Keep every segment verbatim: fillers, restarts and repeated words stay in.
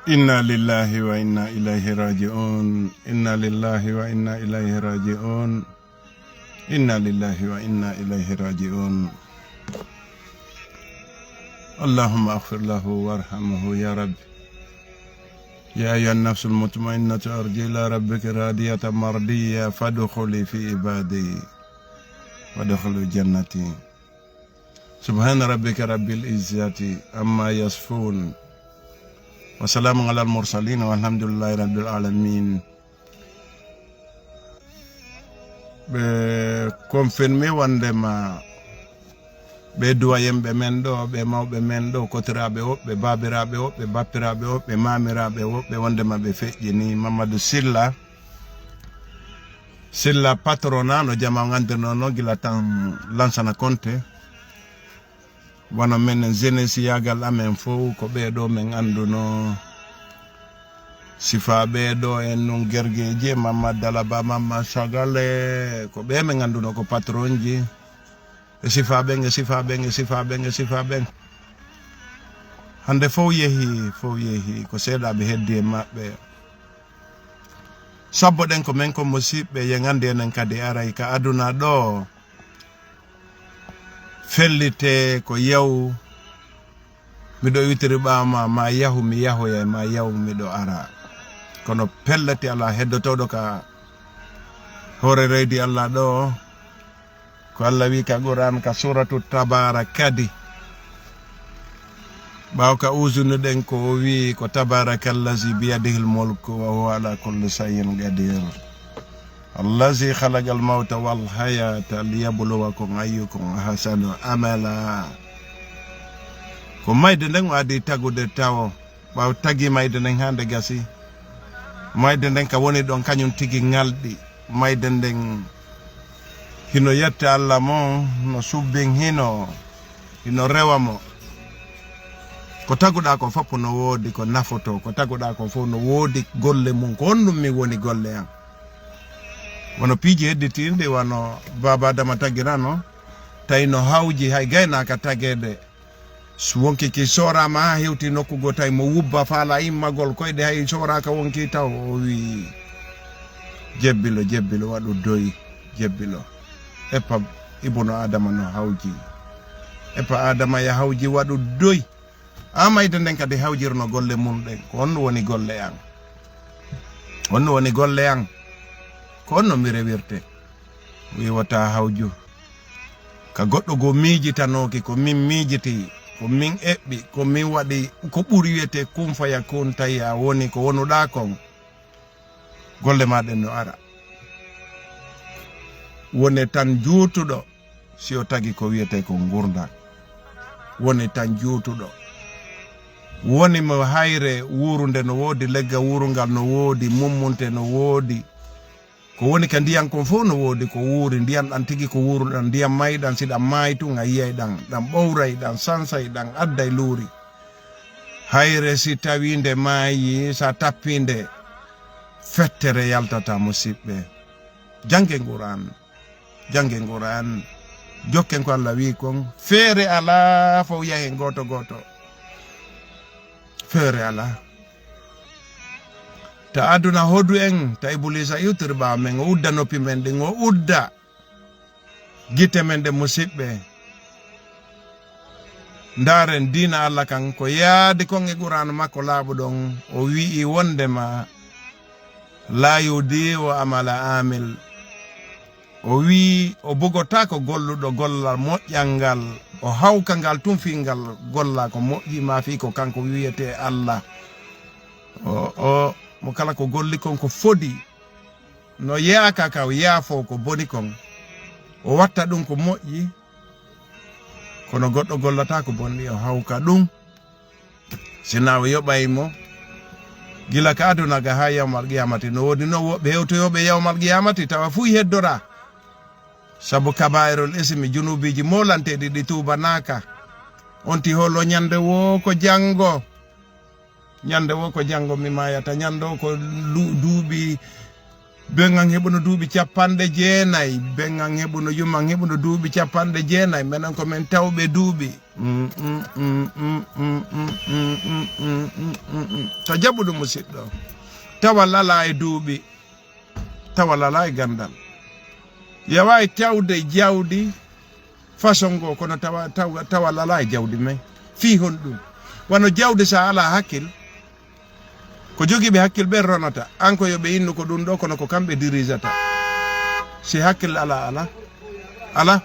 إنا لله وإنا إليه راجعون. إنا لله وإنا إليه راجعون. إنا لله وإنا إليه راجعون. اللهم اغفر له وارحمه يا رب. يا أيها النفس المطمئنة، ارجعي إلى ربك راضية مرضية فادخلي في عبادي وادخلي جنتي. سبحان ربك رب العزة عما يصفون. وسلام على المرسلين والحمد لله رب العالمين. Ɓe confirmé wondema ɓe duwayenɓe men ɗo, ɓe mawɓe men ɗo, kotiraaɓe woɓɓe, baabiraaɓe woɓɓe, bappiraaɓe woɓɓe, maamiraaɓe woɓɓe, wondema ɓe feƴƴini Mamadou Silla. Silla patrona no jama o gandirno no gila tan Lansana Konte. Wano menen jeunesse yagal amen fow ko ɓeeɗo men annduno. Sifa ɓeeɗo en nun Gergeji, Mamma Dalaba, Mamma Sagale, ko ɓe men annduno ko patronji. E sifa ɓen, e sifa ɓen, e sifa ɓen, e sifa ɓen. Hande fow yehi, fow yehi, ko seeɗa ɓe heddi e maɓɓe. Sabbo ɗen ko men ko musiɓɓe, yen anndi enen kadi aray ka aduna ɗo. Fellite ko yaw, miɗo iwtiri ɓaama, ma yahu, mi yahoya, ma yaw, miɗo ara. Kono pellati alaa heddotooɗo ka hoore reydi Allah ɗo. Ko Allah wi ka Qur'an, ka suratu Tabara kadi. Ɓaawo ka usunuɗen ko o wi ko, "Tabarakallazi biyadihil mulku wa huwa ala kulli shay'in qadir. Allazi khalaqal mawta wal hayata liyabluwakum ayyukum ahsanu amala." Ko mayde nden o adi tagude tawo. Ɓaawo tagi mayde nden haa nde gasi. Mayde nden ka woni ɗon kañum tigi ŋalɗi. Mayde nden hino yetta Allah mo, no subbin hino, hino rewa mo. Ko taguɗaa ko fof no woodi ko nafoto, ko taguɗaa ko fof no woodi golle mum. Ko honɗum min woni golle an? Wano piiji hedditinɗi, wano Baaba Adama tagirano, tawi no hawji hay gaynaaka tageede. So wonki ki sooraama haa hewti nokku goo, tawi mo wubba faala immagol koyɗe, hay sooraaka wonki taw, o wi, "Jebbilo, jebbilo, waɗu doy, jebbilo." Eppa Ibnu Adama no hawji. Eppa Adama ya hawji, waɗu doy. Haa mayde nden kadi hawjirno golle mum ɗen. Ko honno woni golle an? Honno woni golle an? Ko honno mi rewirte? Wi wota hawju. Ka goɗɗo goo miijitanooki, ko min miijiti, ko min eɓɓi, ko min waɗi, ko ɓuri wiyetee kun faya kun, tawi a woni ko wonuɗaa kon. Golle maa ɗen no ara. Wone tan juutuɗo, si o tagi ko wiyetee ko ngurndan. Wone tan juutuɗo. Woni mo hayre wuurunde no woodi, leggal wuurungal no woodi, mummunte no woodi. Ko woni ka ndiyan kon fof no woodi ko wuuri, ndiyan ɗan tigi ko wuuruɗan, ndiyan mayɗan, si ɗan maayi tun a yiyay ɗan, ɗan ɓowray, ɗan sansay, ɗan adday luuri. Hayre si tawi nde maayi, sa tappi nde, fettere yaltata, musiɓɓe. Janngen Qur'an, janngen Qur'an, jokken ko Allah wi'i kon, feere alaa fof yahen gooto gooto. Feere alaa. Ta aduna hodu en, ta Ibuliisa iwtiri ɓaawo men, o udda noppi men ɗin, o udda gite men ɗen, musiɓɓe. Ndaaren diina Allah kan, ko yaadi kon e Qur'aana makko laaɓuɗon, o wi'i wondema, "Laa yudi'u amala aamil." O wi'i o bugotaako golluɗo gollal moƴƴal ngal, o hawka ngal tun fii ngal golla ko moƴƴi, maa fii ko kanko wi'etee Allah. O, o, mo kala ko golli kon ko fodi, no yaaka ka o yaafoo ko boni kon, o watta ɗun ko moƴƴi, kono goɗɗo gollata ko bonni, o hawka ɗun. Sinaa o yoɓay mo, gila ka aduna ga haa yawmal qiyamati, no woodi non woɓɓe hewtoyooɓe yawmal qiyamati, tawa fuu heddoraa. Sabu kabaa'irul ismi, junuubiiji moolanteeɗi ɗi tuubanaaka. On ti holo ñande woo ko janngo. Ñande woo ko janngo mi maayata. Ñande woo ko lu-, duuɓi, beŋan heɓuno duuɓi cappanɗe jeenay. Beŋan heɓuno, yuman heɓuno duuɓi cappanɗe jeenay. Menen ko men tawɓe duuɓi. Ta jaɓu ɗum, musidɗo. Tawa lala e duuɓi, tawa lala e gandal. Yawa e tawde jawdi façon ngo, kono tawa, tawa, tawa lala e jawdi men. Fii honɗum? Wano jawdi, sa ala hakkil, ko jogiiɓe hakkil ɓen ronata. An ko yo ɓe innu ko ɗum ɗo, kono ko kamɓe dirijata. Si hakkil ala, ala, ala.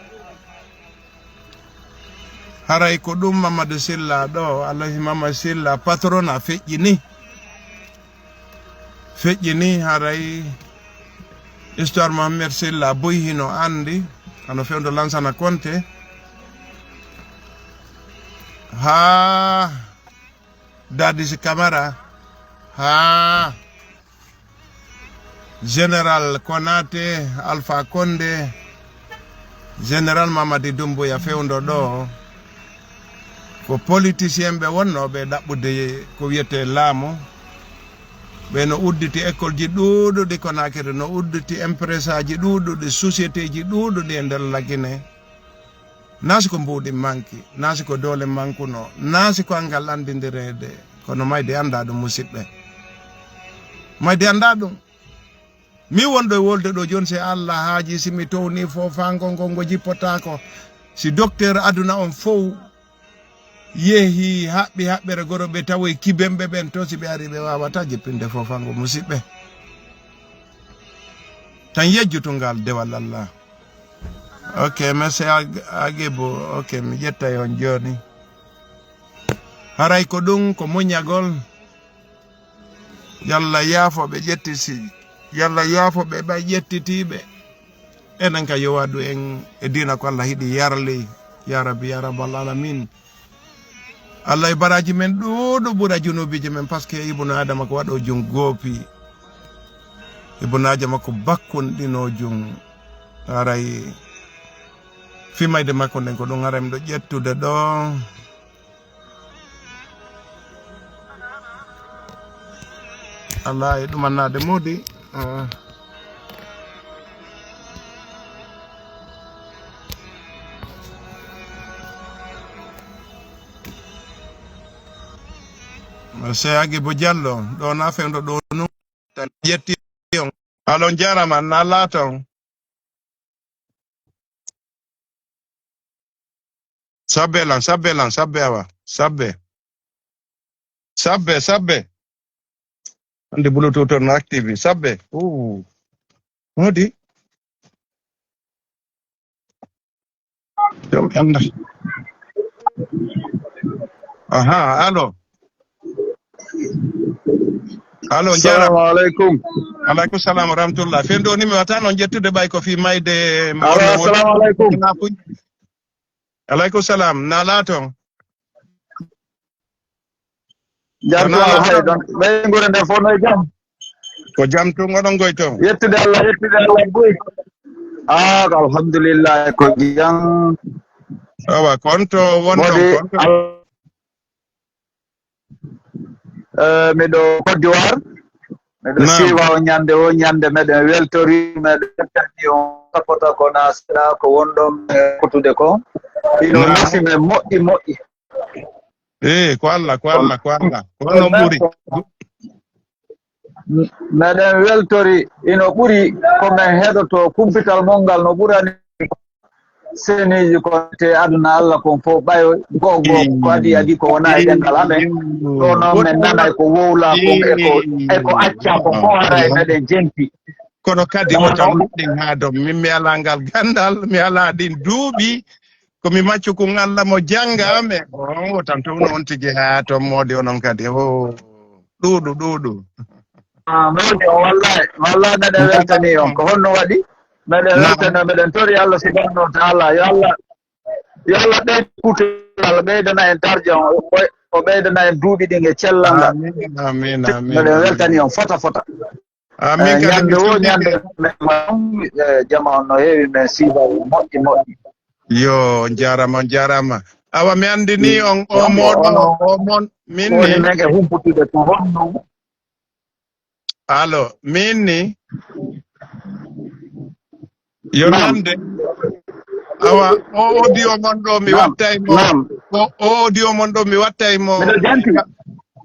Haray ko ɗum Mamadou Silla ɗo, Alhaji Mamadou Silla patron a feƴƴini. Feƴƴini, haray histoire Mohamed Silla boy hino andi, ano fewndo Lansana Konte. Ha Dadis Camara, ha Général Konaté, Alpha Condé, Général Mamadi Doumbouya fewndo ɗo, ko politicien ɓe wonnooɓe ɗaɓɓude ko wiyetee laamu. Ɓe no udditi école ji ɗuuɗuɗi Conakry, no udditi empresa ji ɗuuɗuɗi, société ji ɗuuɗuɗi e nder Lagine. Naa si ko mbuuɗi manki, naa si ko doole mankuno, naa si ko angal anndindireede, kono mayde anndaa ɗum, musidɓe. Mayde anndaa ɗum. Mi wonɗo e wolde ɗo jooni, si Allah haaji, si mi towni foofaango ngo, ngo jippotaako, si docteur aduna on fow yehi haɓɓi haɓɓere goro, ɓe tawoy kibemɓe ɓen to, si ɓe ari, ɓe waawata jippinde foofaango, musidɓe. Tan yejjutu ngal dewal Allah. Ok, merci Ag-, Agibu. Ok, mi ƴettay on jooni. Haray ko ɗum, ko muññagol. Yalla yaafo ɓe ƴetti si, yalla yaafo ɓe ɓay ƴettitiiɓe. Enen ka yo waɗu en e diina ko Allah hiɗi yarli. Ya Rabbi, ya Rabbal Alamin. Allah e baraaji men ɗuuɗo ɓura junuubiiji men, parce que Ibnu Adama ko waɗo jun goopi. Ibnu Adama ko bakkunɗino jun. Haray fimayde makko nden ko ɗum haray miɗo ƴettude ɗo. Allah e ɗumannaade moodi. Ah. Monsieur Agibu Diallo, ɗo na fewndo ɗo nun. Tan ƴetti on. Alon jarama, na laaton. Sabbe lan, sabbe lan, sabbe awa, sabbe. Sabbe, sabbe. Andi Bluetooth on active, sabbe. Ooh. Modi. Ɗum anda. Aha, allo. Allo, jarama. Assalamu alaikum. Alaikum salam wa rahmatullah. Fen ɗo ni mi wata non ƴettude ɓay ko fi mayde. Allo, assalamu alaikum. Alaikum salam. Na laaton. Jarko Wona alhaji ɗon. Ɓe ngure nde fof no e jam. Ko jam tun oɗon goy toon. Yettude Allah, yettude Allah buy. Ah, ko alhamdulillah, ko jam. Awa, kon to wonɗon, Modi kon to. Al-, eh, miɗo Côte d'Ivoire. Miɗo Naam. Siiwa on ñande o ñande, meɗen weltori, meɗen weltani on sapota ko na seeɗa ko wonɗon e kutude ko. Ino Naam. Nafi men moƴƴi moƴƴi. Eh, ko Allah, ko Allah, ko Allah. Ko onon ɓuri. Meɗen weltori, ino ɓuri ko men heɗoto kumpital mon ngal no ɓurani seniiji ko te aduna Allah kon fof ɓayo go'o go'o ko adi adi ko wona e ɗengal amen. Ɗo noon men nanay ko wowla kon e ko, e ko acca ko fof haray meɗen jenti. Kono kadi o tan ɗin haa ɗon. Min mi alaa ngal ganndal, mi alaa ɗin duuɓi. Ko mi maccu kun Allah mo jannga amen. On o tan towno on tigi haa to moodi onon kadi. O ɗuuɗu, ɗuuɗu. Ah, mawni o wallahi, wallahi meɗen weltani on. Ko honno waɗi? Meɗen Naam. Weltani on, meɗen tori Allah subhanahu wa ta'ala. Yo Allah, yo Allah ɓeydu kuutal, ɓeydana en darja on, o, o ɓeydana en duuɓi ɗin e cellal ngal. Amin, amin, amin, Meɗen amin. Weltani on fota fota. Amin, eh, kadi ñande mi o, salmini. Ñande, eh, jama on no heewi, men siiba moƴƴi, moƴƴi. Yo, on jaaraama, on jaaraama. Awa, mi anndi ni on, o moɗo, o mon, min woni ni. Men e humputude ko honno. Allo, min ni. Yo Naam. Nande. Awa, o audio mon ɗo, mi Naam. Wattay mo. Naam. Ko o audio mon ɗo mi wattay mo. Miɗo janti.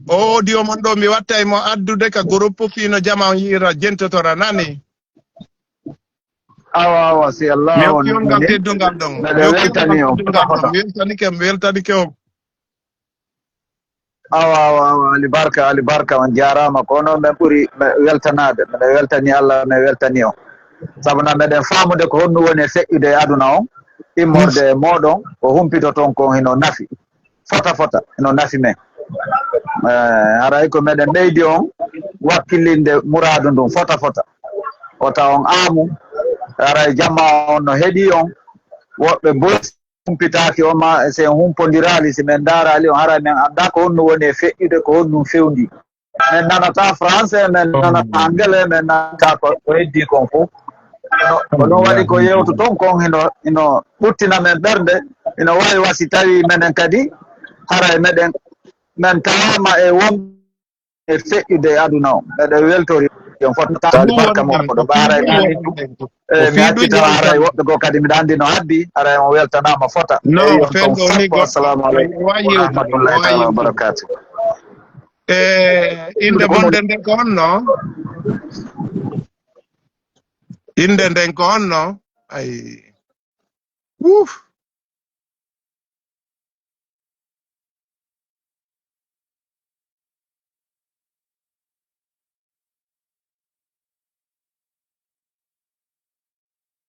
O audio mon ɗo mi wattay mo addude ka groupe fii no jama on yi'ira jentotora nani. Awa awa si Allah Mi on hokki on ngal ni. teddungal ɗon. Mi Miɗo hokki on weltani ngal on. teddungal ɗon. Mi weltanike, mi weltanike on. Awa awa awa alibarka alibarka on jarama ko onon men ɓuri weltanade. Miɗo weltani Allah mi weltani on. Sabu na meɗen famude ko honɗum woni e feƴƴude e aduna on. Immorde e moɗon ko humpitoton kon hino nafi. Fota fota hino nafi men. Eh, haray ko meɗen ɓeydi on wakkilinde muradu ndun fota fota. Wota on amu haray jama on no heɗi on. Woɓɓe boy humpitaaki o ma si en humpondirali si men ndarali on haray men annda ko honɗum woni e feƴƴude ko honɗum fewndi. Men nanata français men nanata angele men nanata ko ko heddi kon fof. Ko ɗum waɗi ko yewtoton kon hino hino ɓuttina men ɓernde. Hino wawi wa si tawi menen kadi haray meɗen men tawama e won e feƴƴude e aduna o. Meɗen weltori on fof taali barka mo koɗo ɓaaray nani ɗum. E mi accita haray woɓɓe goo kadi miɗa anndi no habbi haray on weltanama fota. No Eyi on fen kon ɗo ni sappo go assalamu wawi aleykum wa yewtude rahmatullahi wawi taala wa yewtude. Barakatuh. E Innde bonde nden ko honno? Innde nden ko honno? Ay. Wuf.